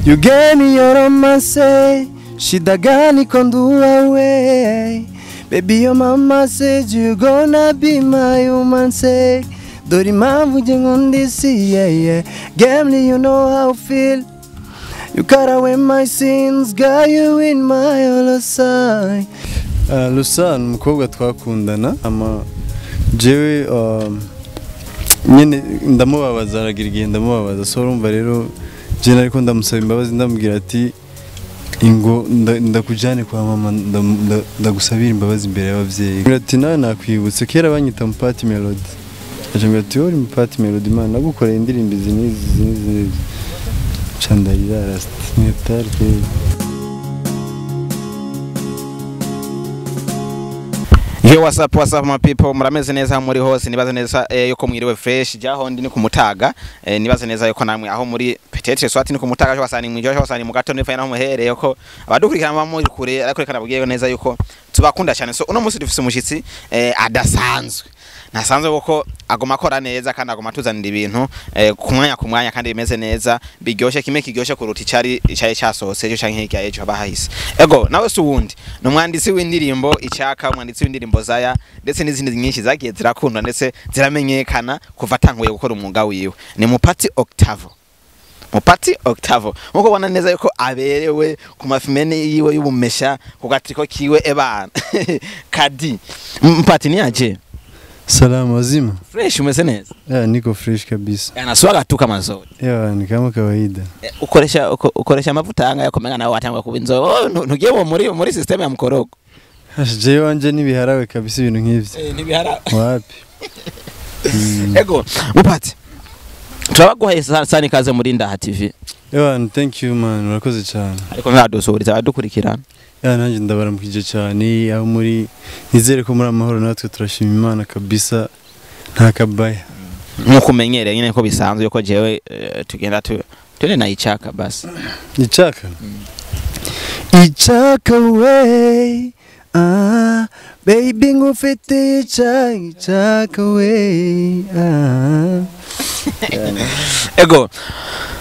You gave me your romance. Shida gani kondua we? Baby, your mama said you gonna be my woman, say. Dore impamvu nje nkunda isi, yeah, yeah. Gamely, you know how I feel. You cut away my sins, got you in my other side. Lusa ni umukobwa twakundana, ama jewe nyene ndamubabaza, aragira igihe ndamubabaza. So urumva rero je nariko ndamusaba imbabazi, ndamubwira ati ingo ndakujane kwa mama, ndagusabira imbabazi imbere y'abavyeyi. Ati nawe nakwibutse kera banyita Mupati Melody. Aje ati uri Mupati Melody man, nagukoreye indirimbo izi n'izi n'izi. Chandarira rasti ni tari. Yo, what's up, what's up my people, murameze neza muri hose, nibaze neza yuko mwiriwe fresh. Jaho ndi ni kumutaga, nibaze neza yuko namwe aho muri peut-être soit ni kumutaga cyo wasani mwijo cyo wasani mugato nifa naho muhereye yuko abadukurikirana muri kure, ariko reka nabwiye neza yuko tubakunda cyane. So uno munsi dufise umushitsi adasanzwe, nasanzwe kuko agoma akora neza kandi agoma atuzanira ibintu ku mwanya kandi bimeze neza biryoshe, kimwe kiryoshe kuruta icari icari cyasohotse ejo canke hirya ejo bahahise. Ego nawe si uwundi, ni umwanditsi w'indirimbo Icyaka, umwanditsi w'indirimbo Zaya ndetse n'izindi nyinshi zagiye zirakundwa ndetse ziramenyekana kuva atanguye gukora umwuga wiwe. Ni Mupati Octavo. Mupati Octavo nkuko ubona neza yuko aberewe ku mafimene yiwe y'ubumesha ku gatriko kiwe ebana kadi. Mpati ni aje? Salama wazima. Fresh, umeze neza? Yeah, niko fresh kabisa. Anaswaga tu kama zote. Yeah, ni kama kawaida. Ukoresha amavuta anga yakomega nawe watangwa kubinzo. Oh, ntugiye muri system ya mukorogo. Je wanje nibiharawe kabisa ibintu nk'ivyo. Nibiharawe. Wapi? Ego, Mupati. Turabaguhaye sana ikaze muri Ndaha TV. Yeah, thank you man, urakoze cyane. Ariko nkadusuhuriza abadukurikirana. Ya nanjye ndabaramukije cyane aho muri, nizere ko muri amahoro, natwe turashima Imana kabisa nta kabaya. Nkuko umenyereye nyine ko bisanzwe yuko jewe tugenda tune na Icyaka basi. Icyaka? Icyaka we, ah baby ngufite icyaka we, ah. Ego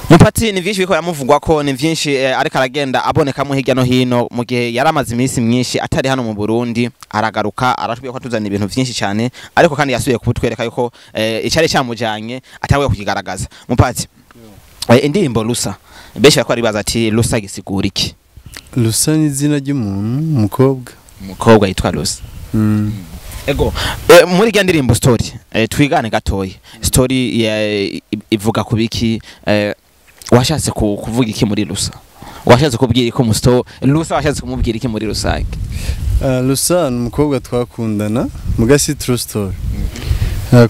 Mupati ni vyinshi biko yamuvugwa ko ni vyinshi, ariko aragenda abonekamo hirya no hino mu gihe yaramaze iminsi myinshi atari hano mu Burundi, aragaruka aratubwiye ko atuzana ibintu vyinshi cyane, ariko kandi yasubiye kubutwereka yuko icari cyamujanye atawe kukigaragaza. Mupati, indirimbo Lusa benshi bariko baribaza ati Lusa gisigura iki? Lusa ni izina ry'umuntu, umukobwa. Umukobwa yitwa Lusa. Ego muri rya ndirimbo story, twigane gatoyi. Story ivuga kubiki? Washatse kuvuga iki muri Lusa? Washatse kubwira iki musto Lusa? Washatse kumubwira iki muri rusange? Lusa ni umukobwa twakundana mugasi, true story.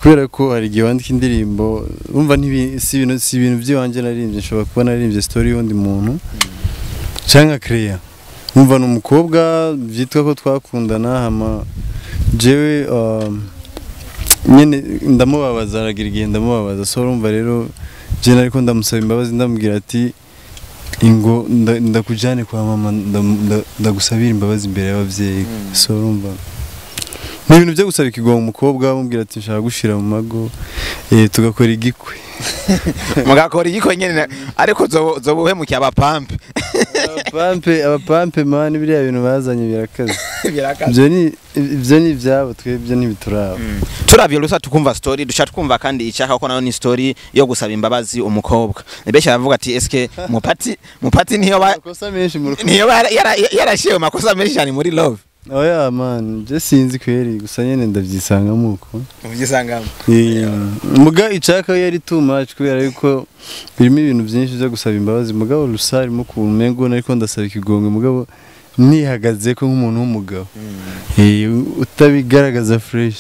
Kubera ko hari igihe wandika indirimbo umva si ibintu by'iwanje naririmbye, nshobora kuba naririmbye story y'undi muntu canke creya. Umva ni umukobwa byitwa ko twakundana, hama jewe nyene ndamubabaza, aragira igihe ndamubabaza. So urumva rero je nariko ndamusaba imbabazi, ndamubwira ati ingo ndakujane kwa mama, ndagusabira imbabazi imbere y'abavyeyi. So urumva ni ibintu byo gusaba ikigongo umukobwa, amubwira ati nshaka gushira mu mago, tugakora igikwe. Mugakora igikwe nyene, ariko zobuhemukiye abapampe. Abapampe man, biriya bintu bazanye birakaze. Birakaze. Ivyo ni ivyabo, twebwe ntibituraba. Turavye Lusa tukumva story, duca twumva kandi Icyaka ko nayo ni story yo gusaba imbabazi umukobwa. Benshi baravuga ati eske Mupati niyo ba makosa menshi mu niyo yarashiye makosa menshi cyane muri love. Oya man, je sinzi kweri, gusa nyene ndavyisangamo uko. Uvyisangamo. Muga Icyaka yari too much kubera yuko birimo ibintu byinshi byo gusaba imbabazi, mugabo Lusa arimo kumengo nariko ndasaba ikigongwe, mugabo nihagaze ko nk'umuntu w'umugabo. Utabigaragaza fresh.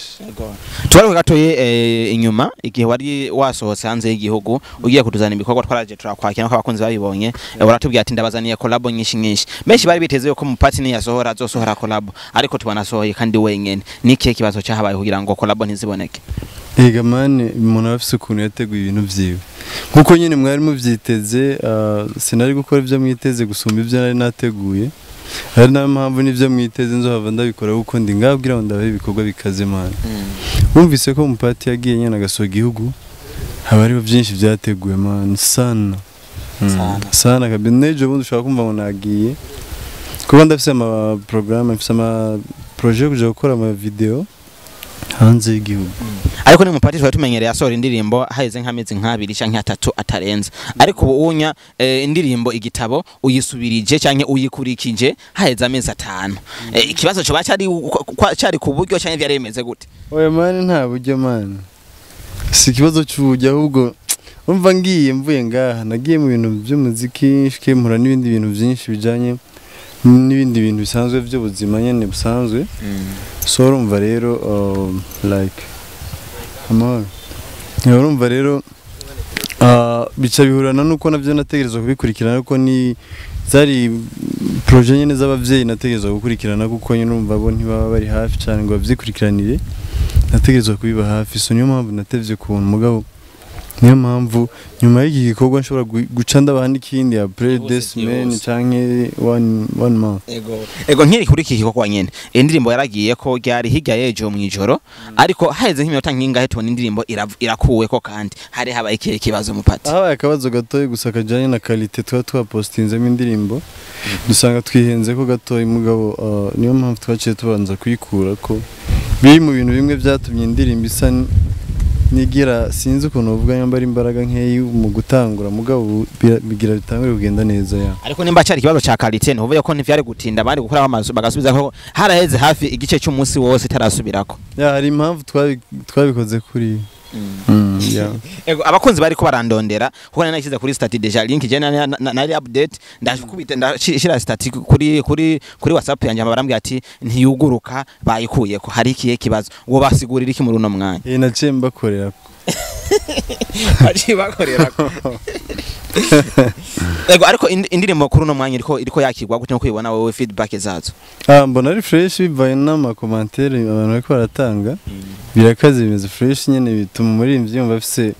Tubaruka gatoye inyuma igihe wari wasohotse hanze y'igihugu ugiye kutuzana ibikorwa, twaraje turakwakira ko abakunzi babibonye, uratubwiye ati ndabazaniye collab nyinshi nyinshi. Benshi bari biteze yuko Mupati ni yasohora azosohora collab, ariko tubanasohoye kandi wenyene. Niki kibazo cyahabaye kugira ngo collab ntiziboneke? Ega man, umuntu afise ukuntu yateguye ibintu vyiwe. Nkuko nyine mwari muvyiteze, sinari gukora ibyo mwiteze gusumba ibyo nari nateguye. Hari na mpamvu nivyo mwiteze nzohava ndabikora kuko ndi ngabwira ngo ndabahe ibikorwa bikaze man. Wumvise ko Mupati yagiye nyene agasoga igihugu, haba hariho byinshi byateguwe man sana. Sana kabisa. N'ejo bundi ushobora kumva ngo nagiye, kuba ndafise ama programme, mfise ama projet yo kuja gukora ama video hanze y'igihugu. Ariko ni Mupati twari tumenyereye asohora indirimbo haheze nk'amezi nk'abiri canke atatu atarenze, ariko ubu unya indirimbo Igitabo uyisubirije canke uyikurikije haheze amezi 5. Ikibazo coba cari ku buryo canke vyari bimeze gute? Oya man, nta buryo man, si ikibazo c'uburyo, ahubwo umva ngiye mvuye ngaha nagiye mu bintu by'umuziki, nshike mpura n'ibindi bintu byinshi bijanye n'ibindi bintu bisanzwe by'ubuzima nyene busanzwe. So urumva rero like amahoro, urumva rero bica bihurana nuko navyo nategerezwa kubikurikirana, kuko ni zari projet nyene z'abavyeyi nategerezwa gukurikirana, kuko nyene urumva bo ntibaba bari hafi cyane ngo bavyikurikiranire, nategerezwa kubiba hafi. So niyo mpamvu natevye ukuntu, mugabo niyo mpamvu nyuma y'iki gikorwa nshobora guca ndabaha n'ikindi après 2 semaines canke one month. Ego, nkiri kuri iki gikorwa nyene, indirimbo yaragiye ko ryari hirya y'ejo mw'ijoro, ariko haheze nk'iminota nk'ingahe tubona indirimbo irakuweko, kandi hari habaye ikihe kibazo, Mupati? Habaye akabazo gatoyi gusa kajanye na qualité tuba twapostinzemo indirimbo, dusanga twihenze ko gatoyi, mugabo niyo mpamvu twaciye tubanza kuyikura, ko biri mu bintu bimwe byatumye indirimbo isa nigira, sinzi ukuntu bavuga, nyamba ari imbaraga nkeyi mu gutangura, mugabo ubu bigira bitangure kugenda neza ya. Ariko nimba cari ikibazo ca qualité, ntuvuye ko ntivyari gutinda, bari gukuraho amazu bagasubiza ko haraheze hafi igice cy'umunsi wose itarasubirako. Ya, hari impamvu twabikoze kuri ya. Ego, abakunzi bariko barandondera kuko nari nashyize kuri statut déjà link, je nari update, ndakubita ndashira statut kuri WhatsApp yanjye, barambwira ati ntiyuguruka, bayikuyeko, hari ikihe kibazo? Ngo basigurira iki muri uno mwanya? Naciye mbakorera. Baciye bakorerako. Ego, ariko indirimbo kuri uno mwanya iriko yakirwa gute no kwibona wowe, feedback zazo? Ah, mbona ari fresh bivaye n'ama commentaire abantu bariko baratanga, birakaze, bimeze fresh nyene, bituma umuririmbyi yumva afise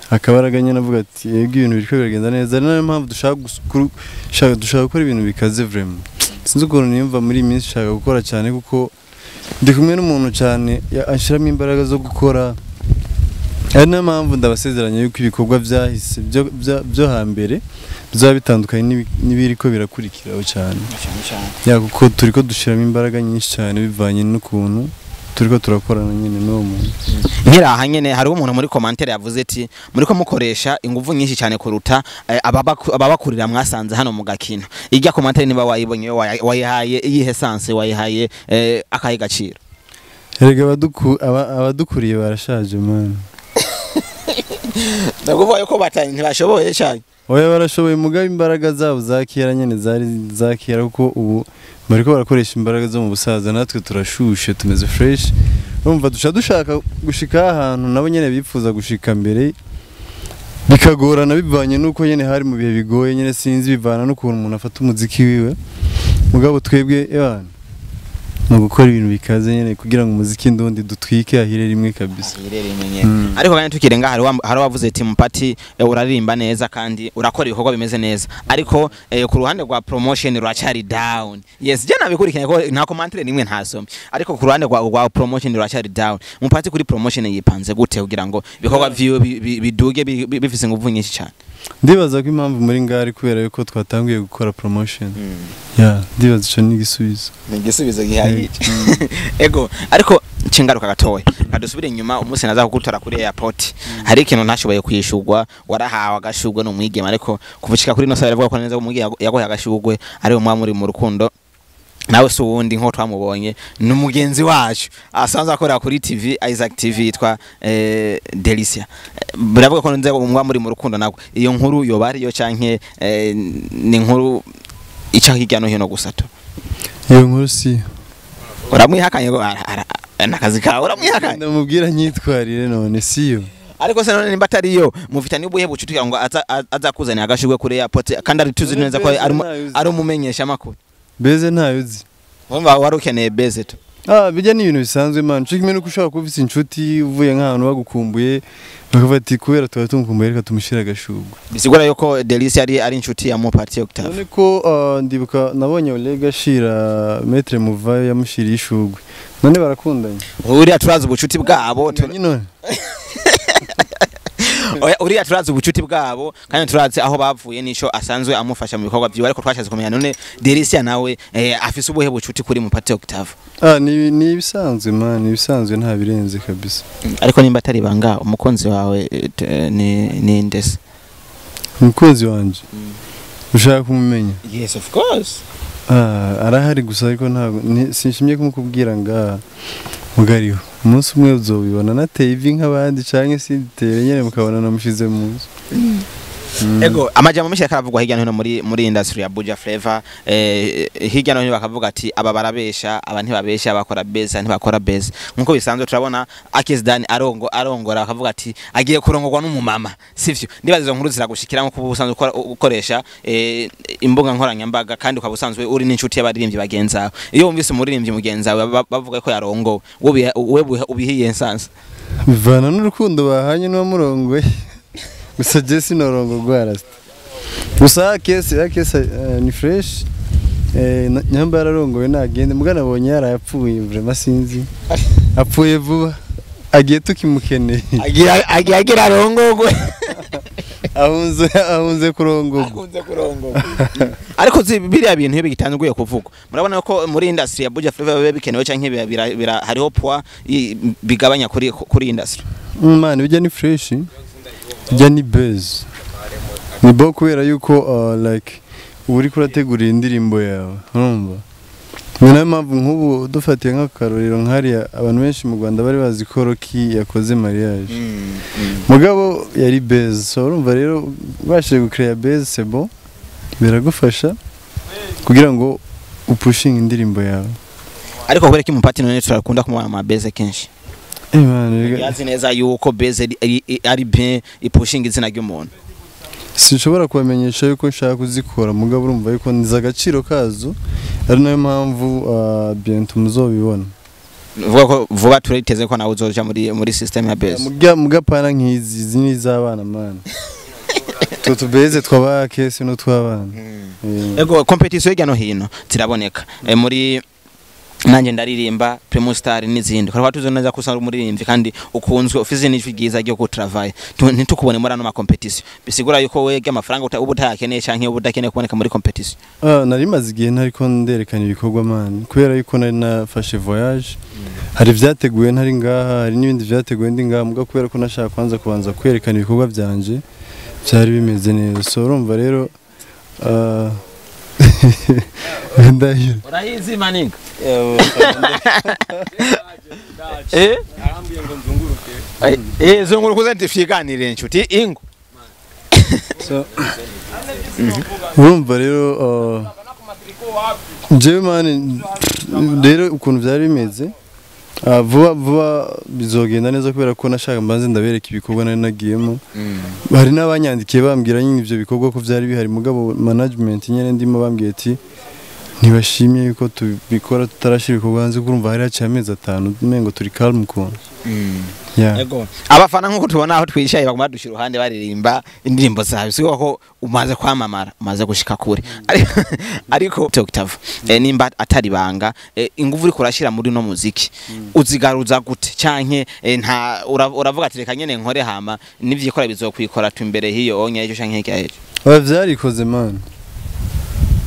akabaraga nyene, avuga ati yego, ibintu biriko biragenda neza. Ari nayo mpamvu dushaka dushaka gukora ibintu bikaze vraiment. Sinzi ukuntu niyumva muri iyi minsi, nshaka gukora cyane kuko ndi kumwe n'umuntu cyane anshiramo imbaraga zo gukora. Ari nayo mpamvu ndabasezeranya yuko ibikorwa vyahise byo hambere bizaba bitandukanye n'ibiriko birakurikiraho cyane ya, kuko turiko dushiramo imbaraga nyinshi cyane bivanye n'ukuntu turiko turakorana nyine n'uwo muntu. Nkiraha nyene hariho umuntu muri commentaire yavuze ati muriko mukoresha inguvu nyinshi cyane kuruta ababakurira mwasanze hano mu gakino. Irya commentaire niba wayibonye, wayihaye iyihe sens, wayihaye akahe gaciro? Erega abadukuriye barashaje man. Ndakuvuga yuko batanye ntibashoboye cyane. Oya, barashoboye, mugabo imbaraga zabo za kera nyene zari za kera, kuko ubu bariko barakoresha imbaraga zo mu busaza, natwe turashushe, tumeze fresh. Urumva duca dushaka gushika ahantu nabo nyene bifuza gushika mbere, bikagorana bivanye n'uko nyene hari mu bihe bigoye nyene, sinzi, bivana n'ukuntu umuntu afata umuziki wiwe. Mugabo twebwe ebana ni ugukora ibintu bikaze nyene kugira ngo umuziki ndundi dutwike ahire rimwe kabisa. Ariko kandi tukirenga hari wavuze ati Mupati, uraririmba neza kandi urakora ibikorwa bimeze neza, ariko ku ruhande rwa promotion ruracari down. Yes, je nabikurikiranye ko nta commentaire nimwe ntasomye, ariko ku ruhande rwa promotion ruracari down. Mupati kuri promotion yipanze gute kugira ngo ibikorwa vyiwe biduge bifise inguvu nyinshi cyane? Ndibaza ko impamvu muri ngari kubera yuko twatanguye gukora promotion ya, ndibaza ico ni igisubizo. Ni igisubizo gihagije. Ego, ariko cingaruka gatoya, kadusubire inyuma umunsi naza kugutora kuri airport, hari ikintu ntashoboye kwishurwa. Warahawe agashurwe n'umwigeme, ariko kuvushika kuri no sare avuga ko neza umwigeme yaguhaye agashurwe ari umwa muri mu rukundo nawe si uwundi, nko twamubonye ni umugenzi wacu asanzwe akorera kuri TV Isaac TV yitwa Delicia. Biravuga ko nze umwa muri mu rukundo nawe. Iyo nkuru yoba ariyo canke ni inkuru ica hirya no hino gusa to? Iyo nkuru si Uramwihakanye ngo nakazi kawe, uramwihakanye. Ndamubwira nyitwarire none siyo. Ariko se none nimba atariyo, mufitanye ubuhe bucuti kugira ngo aza kuzanira agashurwe kuri airport, kandi ari tuzi neza ko ari umumenyesha makuru? Beze ntayo uzi. Wumva wari ukeneye beze to? Ah, bijya ni ibintu bisanzwe man, cyo kimwe nuko ushobora kuba ufise inshuti uvuye nk'ahantu bagukumbuye, bakavuga ati kubera tuba tumukumbuye reka tumushyire agashurwe. Bisigura yuko Delicia ari inshuti ya Mupati Octave? None ko ndibuka nabonye Oleg ashira Maître Muvayo, yamushiriye ishurwe, none barakundanye. Uriya turazi ubucuti bwabo None. Oya, uriya turazi ubucuti bwabo kandi turazi aho bavuye nico asanzwe amufasha mu bikorwa byiwe, ariko twashatse kumenya none Delicia nawe afise ubuhe bucuti kuri Mupati Octave? Ah, ni ibisanzwe man, ni ibisanzwe, nta birenze kabisa. Ariko nimba atari banga, umukunzi wawe ni ndese? Umukunzi wanje ushaka kumumenya? Yes, of course. Ah, arahari gusa ariko ntabwo sinshimye kumukubwira ngaha, mugariho umunsi umwe uzobibona nateye ivi nk'abandi canke sinditere nyene, mukabona namushize mu nzu. Ego, amajambo menshi akaravugwa hirya no hino muri industry ya Buja Flavor, hirya no hino bakavuga ati aba barabesha, aba ntibabesha, bakora beza, ntibakora beza. Nkuko bisanzwe turabona Akes Dan arongora, bakavuga ati agiye kurongorwa n'umumama, sivyo? Ndibaza izo nkuru ziragushikira nkuko uba usanzwe ukoresha imbuga nkoranyambaga, kandi ukaba usanzwe uri n'inshuti y'abaririmbyi bagenzi bawe. Iyo wumvise umuririmbyi mugenzi wawe bavuga ko yarongowe, wowe ubihiye nsanze? Bivana n'urukundo bahanye n'uwamurongoye. Gusa je sinorongorwa rasta, gusa kese ni fresh. Nyamba yararongowe nagende, mugana abonye yarayapfuye vraiment, sinzi apfuye vuba, agiye tukimukeneye. Agiye agira arongogwe. Ahunze kurongorwa. Akunze kurongorwa. Ariko biriya bintu iyo bigitanguye kuvugwa, murabona ko muri industry ya Buja Flavor biba bikenewe canke hariho poids bigabanya kuri industry? Man, bijya ni fresh, bijya ni buzz, ni bo kubera yuko like uba uriko urategura indirimbo yawe, urumva ni nayo mpamvu nk'ubu dufatiye nk'akarorero nk'hariya, abantu benshi mu Rwanda bari bazi ko Rocky yakoze mariage, mugabo yari buzz. So urumva rero ubashije gucreya buzz, c'est bon, biragufasha kugira ngo upushinge indirimbo yawe. Ariko kubera ko Umupati none turakunda kumubona ama buzz kenshi. Eh man, yazi neza yuko buzz ari bien, ipushinga izina ry'umuntu. Sinshobora kubamenyesha yuko nshaka kuzikora, mugabo urumva yuko nzi agaciro kazo, ari nayo mpamvu bientôt muzobibona. Vuga ko vuba turiteze ko nawe uzoja muri system ya buzz. Muga pana nk'izi, izi ni iz'abana man, utwo tubeze twaba kese n'utw'abana. Ego, competition hirya no hino ziraboneka. Muri nanjye ndaririmba Primus Star n'izindi, kwa tuzi neza ko usanga umuririmbyi kandi ukunzwe, ufise n'ijwi ryiza ryo gutravailler, ntitukubone muri ano ma competition, bisigura yuko wege amafaranga uba utayakeneye canke uba udakeneye kuboneka muri competition? Ah, nari maze igihe ntariko nderekana ibikorwa man, kubera yuko nari nafashe voyage. Hari ibyateguwe ntari ngaha, hari n'ibindi vyateguwe ndi ngaha, muga kubera ko nashaka kwanza kubanza kwerekana ibikorwa byanje byari bimeze neza. So urumva rero ndahiro. Urayizi maninga? Arambwiye ngo nzunguruke. Zunguruka uze tifyiganire inshuti ingo. So urumva rero jewe man, rero ukuntu byari bimeze, vuba vuba bizogenda neza, kubera ko nashaka mbanze ndabereka ibikorwa nari nagiyemo. Hari n'abanyandikiye bambwira nyine ivyo bikorwa ko vyari bihari, mugabo management nyene ndimo bambwiye ati ntibashimye yuko tubikora tutarashyira ibikorwa hanze, kuko urumva hari haciye amezi 5 umengo turi calm ukuntu. Yeah. Ego. Abafana nkuko tubona aho twicaye baguma badushyira uruhande baririmba indirimbo zawe, siko ko umaze kwamamara, umaze gushika kure. Ariko Octave, nimba atari banga, inguvu uriko urashyira muri no muziki uzigaruza gute? Canke nta uravuga ati reka nyene nkore, hama nivyikora bizokwikora tu imbere hiyo onye ejo canke hirya ejo? Oya, vyarikoze man.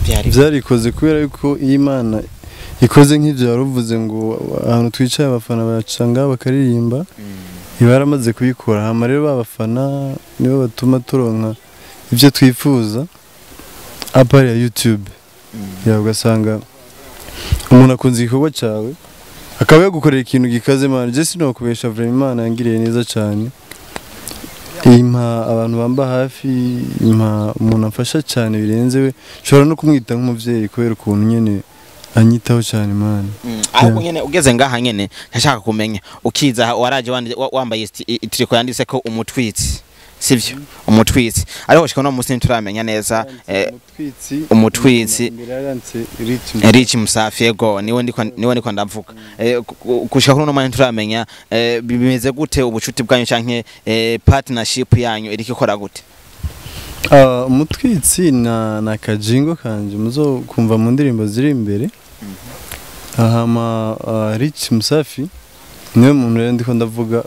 Vyari Vyarikoze kubera yuko iyo Imana ikoze nk'ivyo waruvuze ngo ahantu twicaye abafana bacanga bakaririmba, iba yaramaze kubikora. Hama rero babafana nibo batuma turonka ibyo twifuza apart ya YouTube ya, ugasanga umuntu akunze igikorwa cyawe akaba yagukorera ikintu gikaze man. Je sinokubesha, vraiment Imana yangiriye neza cyane, impa abantu bamba hafi, impa umuntu amfasha cyane birenze, we nshobora no kumwita nk'umuvyeyi kubera ukuntu nyene anyitaho cyane man. Ahubwo nyene ugeze ngaha nyene ndashaka kumenya, ukiza waraje wambaye itriko yanditse ko Umutwitsi, sivyo? Umutwitsi, ariko gushika no munsi ntituramenya neza Umutwitsi. Umutwitsi. Imbere yaranditse Rich. Rich Musafi, ego, niwe ndiko ndavuga. Gushika kuri uno mwanya ntituramenya bimeze gute ubucuti bwanyu canke partnership yanyu iriko ikora gute? Ah, Umutwitsi na kajingo kanje muzo kumva mu ndirimbo ziri imbere. Ahama Rich Musafi niwe muntu rero ndiko ndavuga.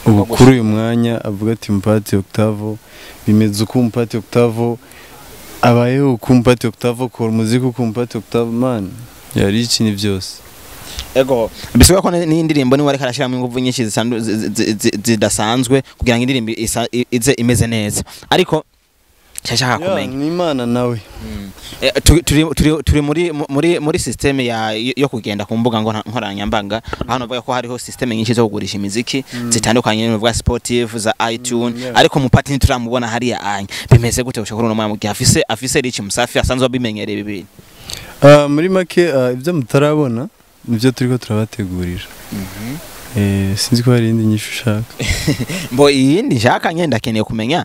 Ubu kuri uyu mwanya avuga ati Mpati Octavo bimeze uko, Mpati Octavo abayeho uko, Mpati Octavo akora umuziki uko, Mpati Octavo man yari iki ni byose. Ego, bisubiye ko n'indirimbo niwe ariko arashyiramo ingufu nyinshi zidasanzwe kugira ngo indirimbo ize imeze neza, ariko cyashaka kumenya ni Imana nawe. Turi muri system yo kugenda ku mbuga nkoranyambaga, aho navuga ko hariho system nyinshi zo kugurisha imiziki zitandukanye, n'uvuga Spotify, za iTunes, ariko Mupati ntituramubona hariya anya. Bimeze gute ushobora uno mwanya mugihe afise Rich Musafi asanzwe abimenyereye ibi bintu? Muri make, ibyo mutarabona nibyo turiko turabategurira. Sinzi ko hari indi nyishu ushaka. Mbo iyindi nshaka nye ndakeneye kumenya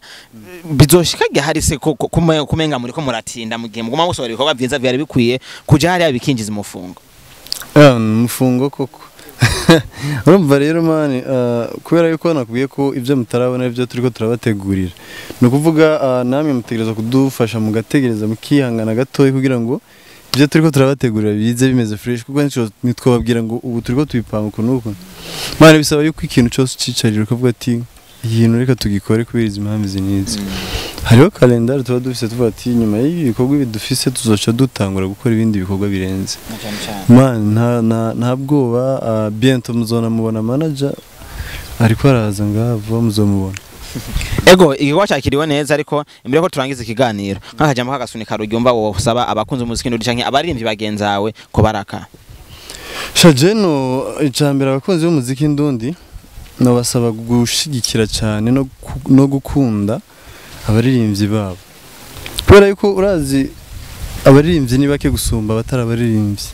bizoshika gihari se kumenga muri ko muratinda mu gihe muguma musohora ibikorwa vyiza vyari bikwiye kuja hariya bikinjiza umufungo. Umufungo koko. Urumva rero man, kubera yuko nakubwiye ko ibyo mutarabona ibyo turiko turabategurira, ni ukuvuga namwe mutegereza kudufasha mugategereza mukihangana gatoya kugira ngo ibyo turiko turabategurira bize bimeze fresh, kuko nitwababwira ngo ubu turiko tubipanga uku n'uku. Man, bisaba yuko ikintu cyose ucicarira ukavuga ati ikintu reka tugikore kubera izi mpamvu izi n'izi. Hariho kalendari tuba dufise, tuvuga ati nyuma y'ibi bikorwa ibi dufise tuzoca dutangura gukora ibindi bikorwa birenze. Man, nta bwoba, bientôt muzona mubona manager ariko araza ngaha vuba muzomubona. Ego, igikorwa cyakiriwe neza, ariko imbere ko turangiza ikiganiro nk'akajambo k'agasunika rugyumva wosaba abakunzi umuziki n'undi canke abaririmbyi bagenzawe ko baraka. Shajeno, icambere abakunzi b'umuziki ndundi nabasaba gushigikira cyane no gukunda abaririmbyi babo, kubera yuko urazi abaririmbyi ni bake gusumba abatari abaririmbyi.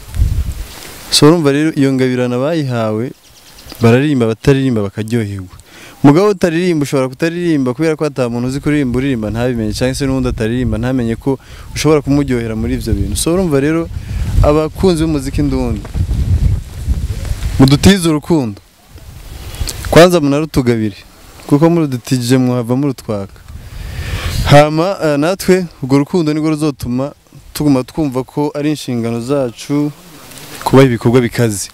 So urumva rero iyo ngabirana bayihawe, bararirimba bataririmba bakaryoherwa. Mugabo utaririmba ushobora kutaririmba kubera ko ata muntu uzi kuririmba uririmba ntabimenye, cyangwa se n'undi ataririmba ntamenye ko ushobora kumuryohera muri ivyo bintu. So urumva rero abakunzi b'umuziki ndundi mudutize urukundo kwanza, munarutugabire kuko murudutije mwava murutwaka. Hama natwe urwo rukundo nirwo ruzotuma tuguma twumva ko ari inshingano zacu kubaha ibikorwa bikaze.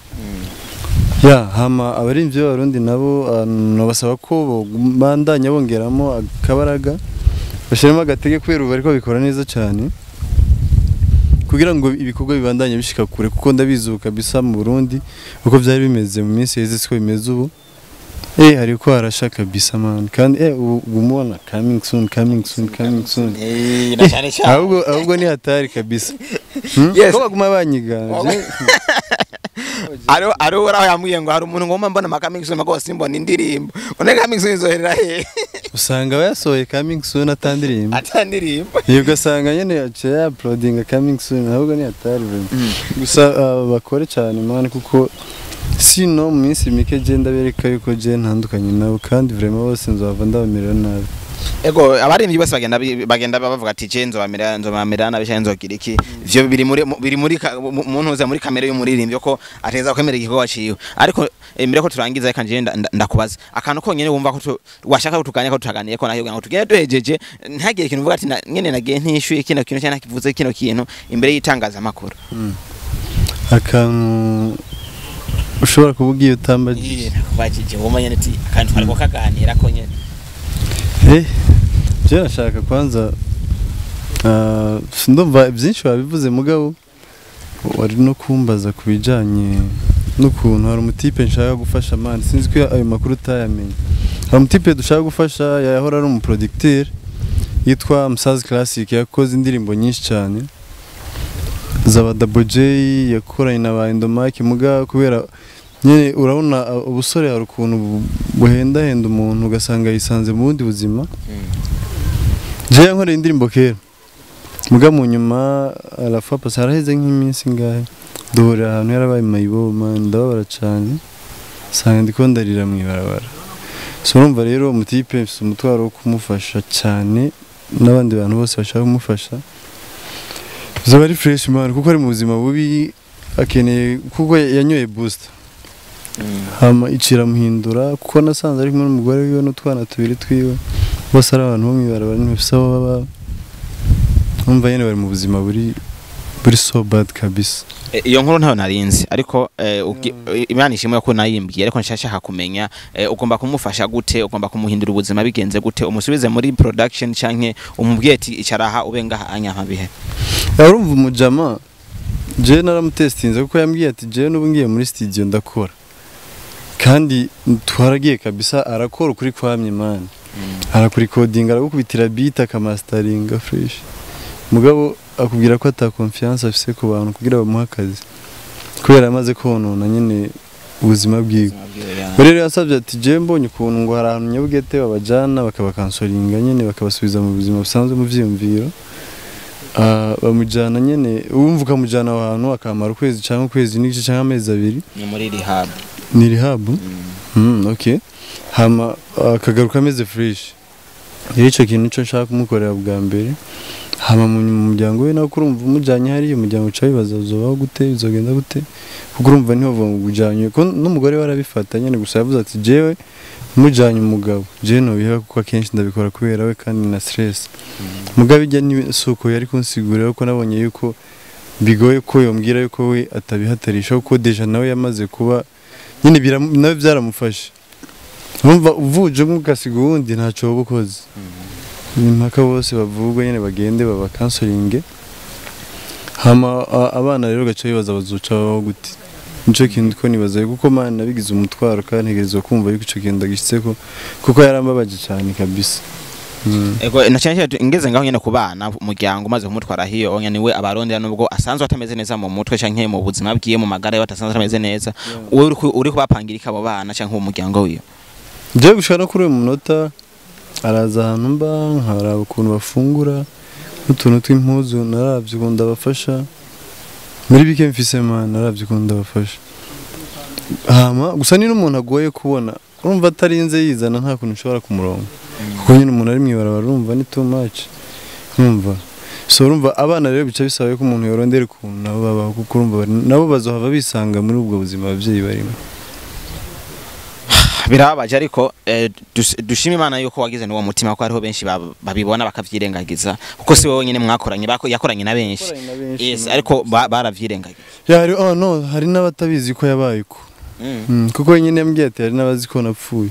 Ya hama abarimvyi b'Abarundi nabo nabasaba ko bandanya bongeramo akabaraga, bashiremo agatege kubera ubu bariko bikora neza cyane kugira ngo ibikorwa bibandanye bishika kure, kuko ndabizi ubu kabisa mu Burundi uko byari bimeze mu minsi yeze siko bimeze ubu. Hariko harasha kabisa man, kandi ubu mubona coming soon, coming soon, coming soon. Na cyane cyane ahubwo ni hatari kabisa. Yes. Ko baguma banyiga. Aro uraho yambwiye ngo hari umuntu ngomba mbona ama coming soon mago simbona indirimbo. One coming soon izoherera he? Usanga bayasohoye coming soon atandirimbo. Atandirimbo. Yego, ugasanga nyene yaciye uploading coming soon, ahubwo ni hatari vraiment. Gusa bakore cyane man, kuko sino mu minsi mike je ndabereka yuko je ntandukanye nabo, kandi vraiment bose nzova ndabamerera nabi. Ego, abaririmbyi bose bagenda bavuga ati je nzobamera nabi cyangwa nzogira iki. Ivyo biri muri muntu uza muri kamere y'umuririmbyi ko ateza kwemera igikorwa ciwe. Ariko imbere ko turangiza reka nje ndakubaza akantu konyene wumva ko washaka ko tuganira ko tutaganiye ko nayo kugira ngo tugende duhejeje, ntagire ikintu uvuga ati nyene nagiye ntishuye kino kintu cyangwa nakivuze kino kintu imbere y'itangazamakuru. Akantu ushobora kuvuga iyo utambagije. Nakubajije wumva nyene ati akantu twariko kaganira ko nyene. Je nashaka kwanza ndumva byinshi babivuze, mugabo wari no kumbaza kubijanye n'ukuntu hari umutipe nshaka gufasha man, sinzi ko ayo makuru utayamenye. Hari umutipe dushaka gufasha, yahora ari umuproducteur yitwa Musazi Classic, yakoze indirimbo nyinshi cyane zaba Double J, yakoranye na ba Endomike, muga kubera nyene urabona ubusore hari ukuntu buhendahenda umuntu ugasanga yisanze mu bundi buzima. Je yankoreye indirimbo kera, muga mu nyuma à la fois parce haraheze nk'iminsi ngahe duhurira ahantu yarabaye mayibobo man, ndababara cyane usanga ndiko ndarira mw'ibarabara. So urumva rero umutipe mfise umutwaro wo kumufasha cyane, n'abandi bantu bose bashaka kumufasha zoba ari fresh man, kuko ari mu buzima bubi akeneye, kuko yanyoye booster hama icira muhindura, kuko nasanze ari kumwe n'umugore wiwe n'utwana tubiri twiwe, bose ari abantu bo mw'ibarabara ntibafise aho baba. Umva nyene bari mu buzima buri Buri so bad kabisa. Iyo nkuru ntayo narinzi, ariko Imana ishimwe ko nayimbwiye, ariko nshaka kumenya ugomba kumufasha gute, ugomba kumuhindura ubuzima bigenze gute, umusubize muri production canke umubwiye ati icaraha ube ngaha anyanka bihe? Urumva umujama je naramutestinze kuko yambwiye ati je n'ubu ngiye muri studio ndakora, kandi twaragiye kabisa, arakora ukuri kwamye man, arakurikodinga, aragukubitira beat, akamasteringa fresh, mugabo akubwira ko ata confiance afise ku bantu kugira bamuhe akazi kubera amaze konona nyine ubuzima bwiwe. Rero yasabye ati je mbonye ukuntu ngo hari ahantu Nyabugete babajana bakabakansoringa nyine bakabasubiza mu buzima busanzwe mu vyiyumviro, bamujana nyene, urumva ukamujana aho hantu akamara ukwezi canke ukwezi n'igice canke amezi 2. Ni muri rehab. Ni rehab. Okay. Hama akagaruka ameze fresh. Rero ico kintu nico nshaka kumukorera bwa mbere. Hama mu muryango we nawe kurumva umujanye hariya, umuryango uca wibaza uzobaho gute, bizogenda gute, kuko urumva niho bavuga ngo ujanye, ko n'umugore we arabifata nyene, gusa yavuze ati jewe mujanye umugabo jewe nobiheba kuko akenshi ndabikora kubera we kandi na stress. Mugabo ijya ni suko yari kunsigurira ko nabonye yuko bigoye ko yombwira yuko we atabihatarisha, kuko deja nawe yamaze kuba nyine nawe byaramufashe. Urumva uvuje umwe ugasiga uwundi ntaco woba ukoze. Impaka bose bavugwa nyine bagende babakansoringe. Hama abana rero gaca bibaza bazoca babaho gute. Nico kintu ko nibaza kuko mana nabigize umutwaro kandi ntegerezwa kumva yuko ico kintu ndagishitseko kuko yarambabaje cyane kabisa. Ego na cyane ngeze ngaho nyene ku bana, umuryango umaze kumutwara hiyo onya niwe abarondera, nubwo asanzwe atameze neza mu mutwe canke mu buzima bwiye mu magara batasanzwe atameze neza, wewe uri kubapangira ikabo bana canke uwo muryango wiyo? Je gushaka no kuri uyu munota araza ahantu mba nkaraba ukuntu bafungura n'utuntu tw'impuzu, naravye ukuntu ndabafasha muri bike mfise man, naravye ukuntu ndabafasha. Hama gusa ni n'umuntu agoye kubona, urumva atarinze yizana nta kuntu ushobora kumuronga, kuko nyine umuntu ari mwibarabara urumva ni too much, urumva so urumva abana rero bica bisaba ko umuntu yorondera ukuntu nabo babaho, kuko urumva nabo bazohava bisanga muri ubwo buzima abavyeyi barimo. Birababaje, ariko dushima Imana yuko wagize n'uwo mutima, ko hariho benshi babibona bakavyirengagiza, kuko si wowe nyene mwakoranye, yakoranye na benshi. Yes, ariko baravyirengagiza. Ya hari oh no, hari n'abatabizi ko yabaye uko. Kuko nyene yambwiye ati hari n'abazi ko napfuye.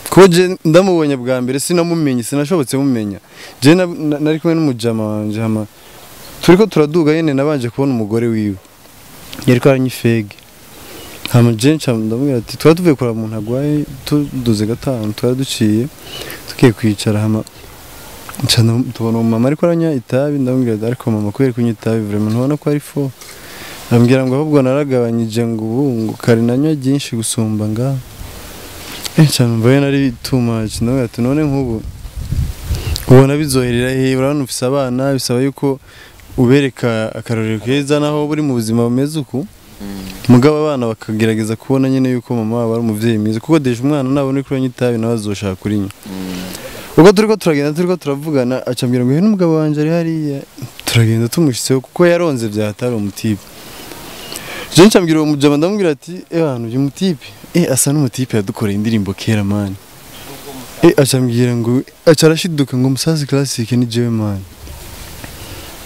Kuko je ndamubonye bwa mbere sinamumenye, sinashobotse mumenya. Je nari kumwe n'umujama wanje, hama turiko turaduga nyene nabanje kubona umugore wiwe. Yariko aranyifege. Hama je nca ndamubwira ati twari tuvuye kuraba umuntu agwaye tuduze gatanu, twari duciye tugiye kwicara, hama nca tubona umumama ariko aranywa itabi, ndamubwira ati ariko mama kubera kunywa itabi vraiment ntubona ko ari fo? Ambwira ngo ahubwo naragabanyije ngo ubu ngo kare nanywa byinshi gusumba ngaha. Nca numva nari too much, ndamubwira ati none nk'ubu ubona bizoherera he? Urabona ufise abana, bisaba yuko ubereka akarorero keza naho buri mu buzima bumeze uku. Mugabo abana bakagerageza kubona nyene yuko mama wabo ari umuvyeyi mwiza, kuko deje umwana nabona ko uranywa itabi nawe azoshaka kurinywa. Ubwo turiko turagenda turiko turavugana, acambwira ngo he n'umugabo wanje ari hariya, turagenda tumushitseho kuko yaronze vyahatari umutipe. Je ncambwira uwo mujama ndamubwira ati abantu uyu mutipe asa n'umutipe yadukoreye indirimbo kera man. Acambwira ngo aca arashiduka ngo Musazi Classic ni jewe man.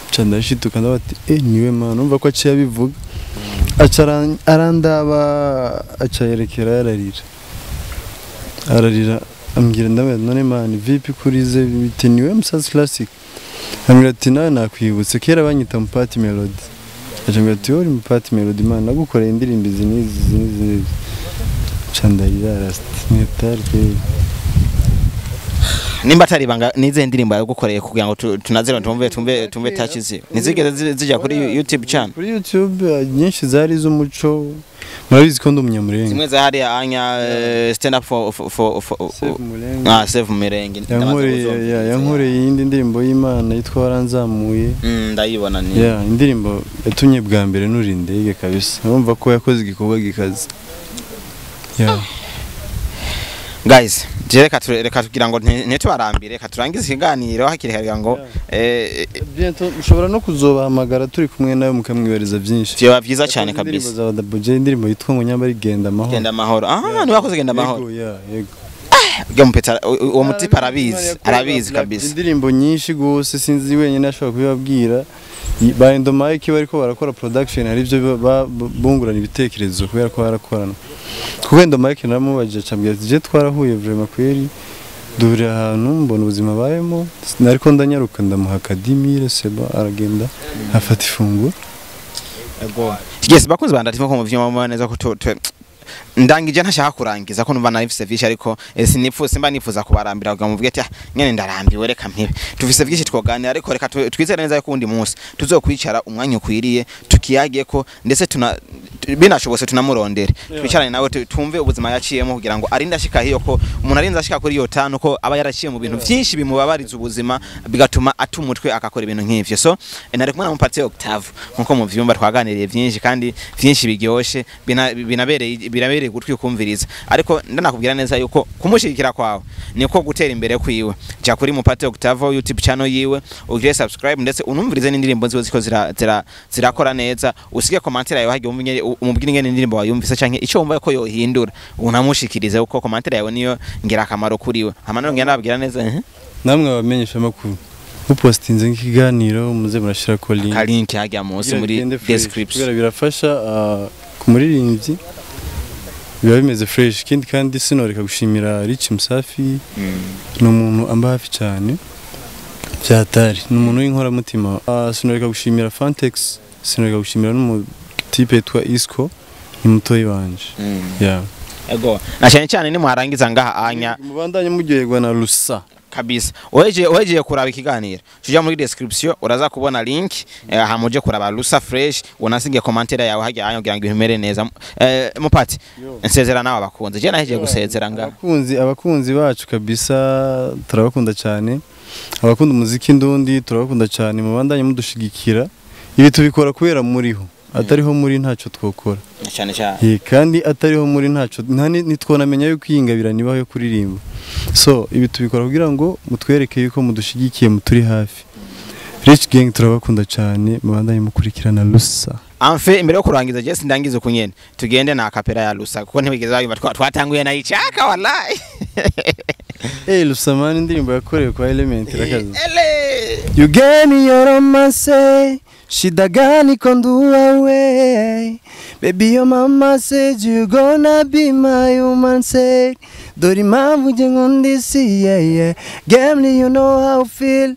Aca ndashiduka ndabati niwe man, umva ko aciye abivuga. Aca arandaba, aca yerekera yararira. Ararira ambwira ndamubwira none man vipi kurize bite niwe Musazi Classic? Ambwira ati nawe nakwibutse kera banyita Mupati Melody. Acambwira ati uri Mupati Melody man, nagukoreye indirimbo izi n'izi n'izi. Aca ndarira rasti nitari. Nimba atari ibanga nize ndirimbo yagukoreye kugira ngo tunazira tumve touches nizigeze zijya kuri YouTube channel? Kuri YouTube nyinshi zari z'umuco, murabizi ko ndi umunyamurenge. Zimwe zahari anya stand up for Save Murenge. Yankoreye iyindi ndirimbo y'Imana yitwa Waranzamuye. Ndayibona ni. Yeah, indirimbo yatumye bwa mbere nuri indege kabisa. Urumva ko yakoze igikorwa gikaze. Yeah. Guys, reka tugira ngo ntitubarambire, reka turangize ikiganiro hakiri kare ngo bientôt ushobora no kuzobahamagara turi kumwe nawe mukamwibariza byinshi. Byoba byiza cyane kabisa. Indirimbo za Double J, indirimbo yitwa ngo nyamba rigenda amahoro. Genda amahoro. Ni wakoze genda amahoro. Yego. Byo mupeta uwo mutipa arabizi kabisa. Indirimbo nyinshi gose sinzi wenyine ashobora kubibabwira. Ba Endo Mike bariko barakora production, hari ibyo bungurana ibitekerezo kubera ko barakorana. Kuko Endo Mike naramubajije, acambwira ati: "Je twarahuye vraiment kweri, duhurira ahantu, mbona ubuzima abayemo, nariko ndanyaruka, ndamuha akadimire seba, aragenda afata ifunguro." Yes, bakunzi bandatima ko mu vyuma neza ko ndangije, ntashaka kurangiza ko numva narifise vyinshi, ariko sinipfuza, simba nifuza kubarambira kugira muvuge ati: "Ah, nyene ndarambiwe, reka mpibe." Tufise vyinshi twoganira, ariko reka twizere neza yuko uwundi munsi tuzokwicara umwanya ukwiriye, tukiyage ko ndetse tuna binashobotse tunamurondere, twicarane nawe, twumve ubuzima yaciyemo kugira ngo arinde ashika hiyo, ko umuntu arinze ashika kuri iyo tanu ko aba yaraciye mu bintu vyinshi bimubabariza ubuzima, bigatuma ata umutwe akakora ibintu nk'ivyo. So nari kumwe na Mupatsi Octave, nkuko mu vyumba twaganiriye vyinshi kandi vyinshi biryoshe, binabereye, birabereye gutwi kumviriza. Ariko ndanakubwira neza yuko kumushigikira kwawe niko gutera imbere kwiwe. Jya kuri Mupatsi Octave YouTube channel yiwe, ugire subscribe, ndetse unumvirize n'indirimbo ziwe ziko zirakora neza. Usige commentaire yawe hagiye, umubwire umubwire ingene indirimbo wayumvise canke icyo wumva ko yohindura, unamushikirize, kuko commentaire yawe niyo ngirakamaro kuri we. Hama nongera nababwira neza Namwe abamenyesha makuru, mupostinze nk'ikiganiro, muze murashira ko link. Ka link hajya munsi Kugira muri bigende fresh. description. Kubera birafasha ku muririmbyi, biba bimeze fresh. Ikindi kandi sinoreka gushimira Rich Musafi, ni umuntu amba hafi cyane byatari, ni umuntu w'inkoramutima. Sinoreka gushimira Fantex, sinoreka gushimira n'umutipe yitwa Isco, ni mutoyi wanje. Yeah. Ego, na cyane cyane nimwarangiza ngaha anya Mubandanye muryoherwa na Rusa. Kabisa. Uhejeje kuraba ikiganiro, tuja muri description, uraza kubona link, hamuje kuraba Lusa Fresh, unasige commentaire yawe hajya ayo kugira ngo ibintu bimere neza. Mupati, nsezera nawe abakunzi, je nahejeje gusezera ngaha. Abakunzi bacu kabisa turabakunda cyane, abakunda umuziki ndundi turabakunda cyane. Mubandanye mudushigikira, ibi tubikora kubera muriho, atariho muri ntacyo twokora. Cyane cyane. Kandi atariho muri ntacyo ntitwonamenya yuko iyi ngabirano ibaho yo kuririmba. So ibi tubikora kugira ngo mutwereke yuko mudushigikiye, muturi hafi. Rich Gang turabakunda cyane, mubandanye mukurikirana Lusa. Amfe imbere yo kurangiza, je sindangize ukunyene, tugende na acapella ya Lusa, kuko ntibigeze bayumva. Twatanguye na icaka wallahi. Lusa man, indirimbo yakorewe kwa Element irakaze. Ele. You gave me your romance, shida gani kondua we. Baby, your mama said you gonna be my woman, say. Dore impamvu nje nkunda isi, yeah. Gamely, you know how I feel.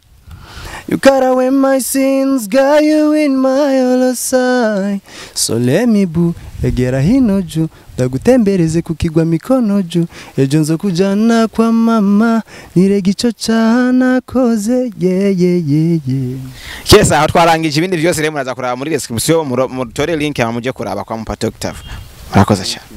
You cut away my sins, got you in my other side. So let me boo, egera hino juu, ndagutembereze ku kigwa mikono juu. Ejo nzo kujana kwa mama, nirege ico caha nakoze, yeah. Yes, aho twarangije ibindi byose rero muraza kuraba muri description, mutore link hama muje kuraba kwa Mupati Octave. Murakoze cyane.